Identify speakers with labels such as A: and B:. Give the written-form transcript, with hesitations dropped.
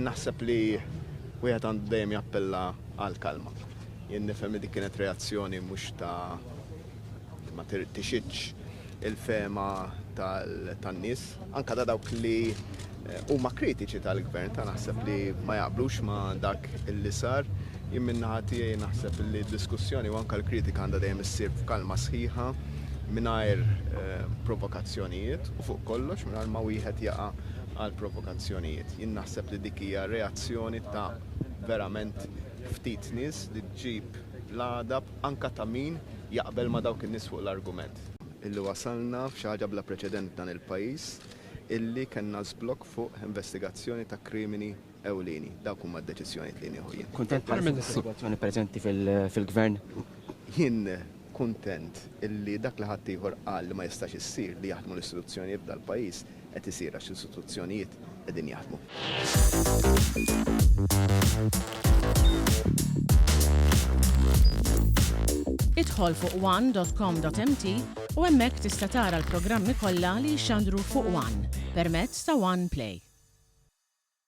A: Naħseb li wieħed għandu dejjem jappella għall-kalma. Jien nifhem li dik kienet reazzjoni mhux ta' ma tixhidx il-fehma tan-nies, anke ta' dawk li huma kritiċi tal-gvern ta' naħseb li ma jaqblux ma' dak li sar. Jien min-naħa tiegħi naħseb li d-diskussjoni u anke l-kritika għandha dejjem issir f'kalma sħiħa mingħajr provokazzjonijiet u fuq kollox mingħajr ma wieħed jaqa' għal provokazzjonijiet. Jien naħseb li dik hija reazzjoni ta' verament ftit nies li ġġib l-għadab anke ta' min jaqbel ma' dawk in-nies fuq l-argument. Illi wasalna f'xi ħaġa bla preċedent f'dan il-pajjiż, illi kellna żblokk fuq investigazzjoni ta' krimini ewlieni. Dawk huma d-deċiżjonijiet li nieħu jien.
B: Kuntent bħalissa bis-sitwazzjoni preżenti fil-Gvern?
A: Jien kuntent illi dak li ħaddieħor qal li ma jistax issir, li jaħdmu l-istituzzjonijiet f'dal-pajjiż, qed isir għax l-istituzzjonijiet qegħdin jaħdmu.
C: Idħol fuq one.com.mt u hemmhekk tista' tara l-programmi kollha li jixxandru fuq One permezz ta' One Play.